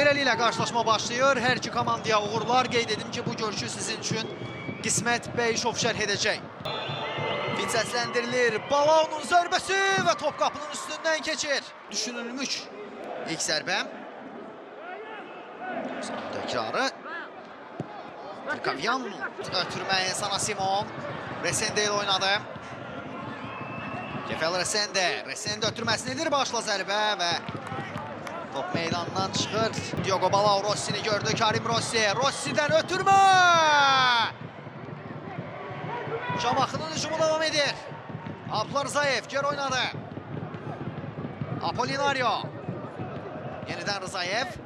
Beləliklə qarşılaşma başlayır. Hər iki komandaya uğurlar. Qeyd edim ki, bu görüşü sizin üçün Qismət Bəyişov şərh edəcək. Fit səsləndirilir. Balao'nun zərbəsi və top qapının üstündən keçir. Düşünülmüş ilk zərbə. Son təkrarı. Trikavian ötürməyi sana Simon. Resende ilə oynadı. Kefel Resende. Resende ötürməsini edir. Başla zərbə və top meydandan çıxır. Diogo Balao Rossi'ni gördü. Karim Rossi. Rossi'dən ötürmə! Şamaxının hücumu davam edir. Abdullah Rızayev geri oynadı. Apolinario. Yenidən Rızayev.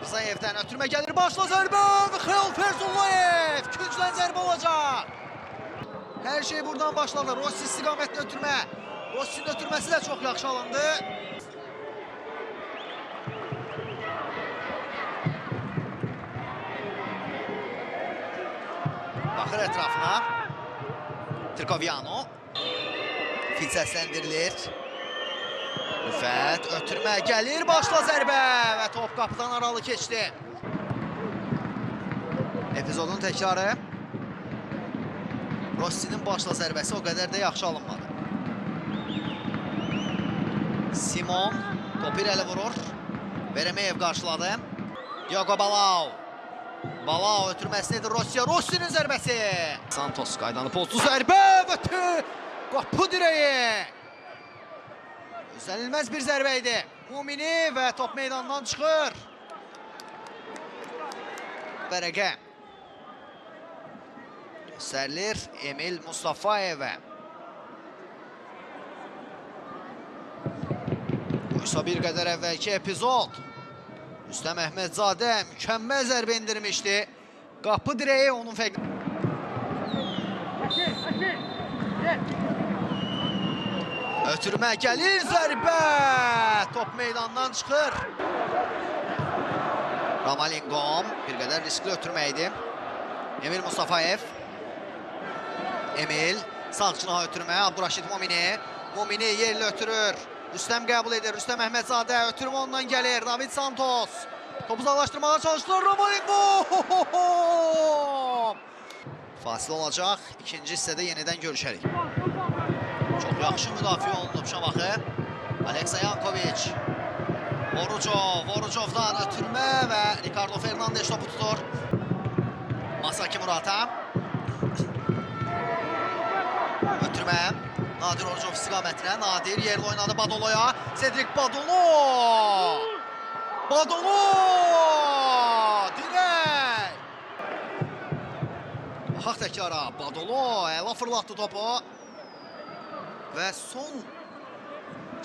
Rızayevdən ötürmə gəlir. Başla zərbə və Xəyal Fərzullayev. Küncdən zərbə olacaq. Hər şey buradan başladı. Rossi istiqamətini ötürmə. Rossi'nin ötürməsi də çox yaxşı alındı. Baxır ətrafına. Trikoviano. Fit səsləndirilir. Rüfət ötürmə gəlir. Başla zərbə və top qapıdan aralı keçdi. Epizodun təkrarı. Rossi'nin başla zərbəsi o qədər də yaxşı alınmadı. Simon topu irəli vurur. Veremeyev qarşıladı. Diogo Balao. Balao ötürməsini edir Rossi'yə. Rossi'nin zərbəsi. Santos qaydanı pozdu. Zərbə və qapı dirəyi. Gözlənilməz bir zərbə idi. Mumini və top meydandan çıxır. Vərəqə göstərilir Emil Mustafayevə. Bu isə bir qədər əvvəlki epizod. Rüstəm Əhmədzadə mükəmməl zərbə endirmişdi. Qapı dirəyi onun fəqli. Ötürmə gəlir zərbə. Top meydandan çıxır. Ramalingom bir qədər riskli ötürmə idi. Emil Mustafayev. Emil sağ cinaha ötürmə. Abduraşid Mumini. Mumini yerli ötürür. Rüstəm qəbul edir. Rüstəm Əhmədzadə ötürmə ondan gəlir. David Santos topu uzaqlaşdırmağa çalışdılar. Ramalingom! Fasilə olacaq. İkinci hissədə yenidən görüşərik. Çox yaxşı müdafiə olunub Şamaxı. Aleksa Yankovic. Orucov. Orucovdan ötürmə və Ricardo Fernandes topu tutur. Masaki Murata. Ötürmə. Nadir Orucov istiqamətinə. Nadir yerli oynadı Badolo'ya. Cedric Badolo! Badolo! Dirək! Baxaq təkrara. Badolo əla fırlatdı topu. Və son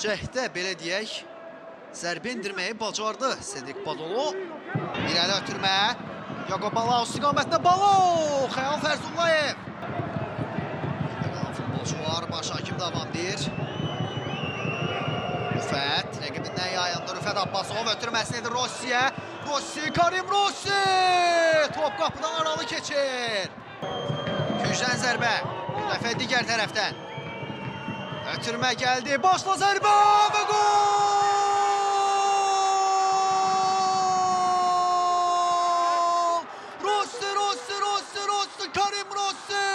cəhdə belə deyək, zərbə endirməyi bacardı Cedric Badolo. İrəli ötürmə. Diogo Balao istiqamətinə. Balao! Xəyal Fərzullayev. Futbolçu var. Baş hakim davam deyir. Rüfət rəqibindən yayındı. Rüfət Abbasov ötürməsini edir Rossi'yə. Rossi, Karim Rossi! Top qapıdan aralı keçir. Küncdən zərbə. Bu dəfə digər tərəfdən. Ötürmə gəldi. Başla zərbə və gol! Rossi, Rossi, Rossi, Rossi, Karim Rossi!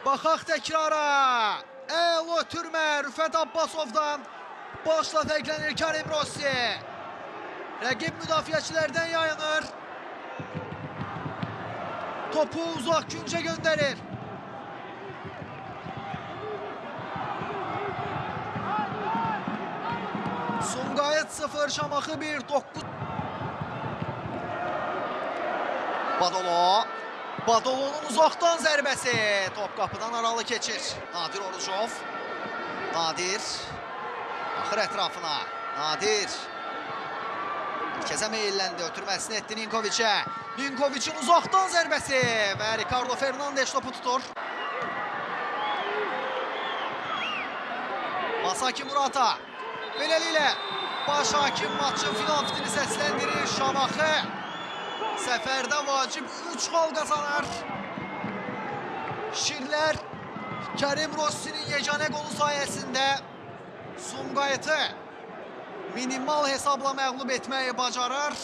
Baxaq təkrara. Əla ötürmə Rüfət Abbasovdan. Başla fərqlənir Karim Rossi. Rəqib müdafiəçilərdən yayınır. Topu uzaq küncə göndərir. Sumqayıt 0, Şamaxı 1, 9. Badolo. Badolo'nun uzaqdan zərbəsi. Top qapıdan aralı keçir. Nadir Orucov. Nadir. Baxır ətrafına. Nadir. Mərkəzə meyilləndi. Ötürməsini etdi Ninkoviçə. Ninkoviçin uzaqdan zərbəsi və Ricardo Fernandes topu tutur. Masaki Murata. Beləliklə baş hakim maçın final fitini səsləndirir. Şamaxı səfərdə vacib 3 qol qazanır. Şirlər Karim Rossi'nin yeganə qolu sayəsində Sumqayıtı minimal hesabla məğlub etməyi bacarır.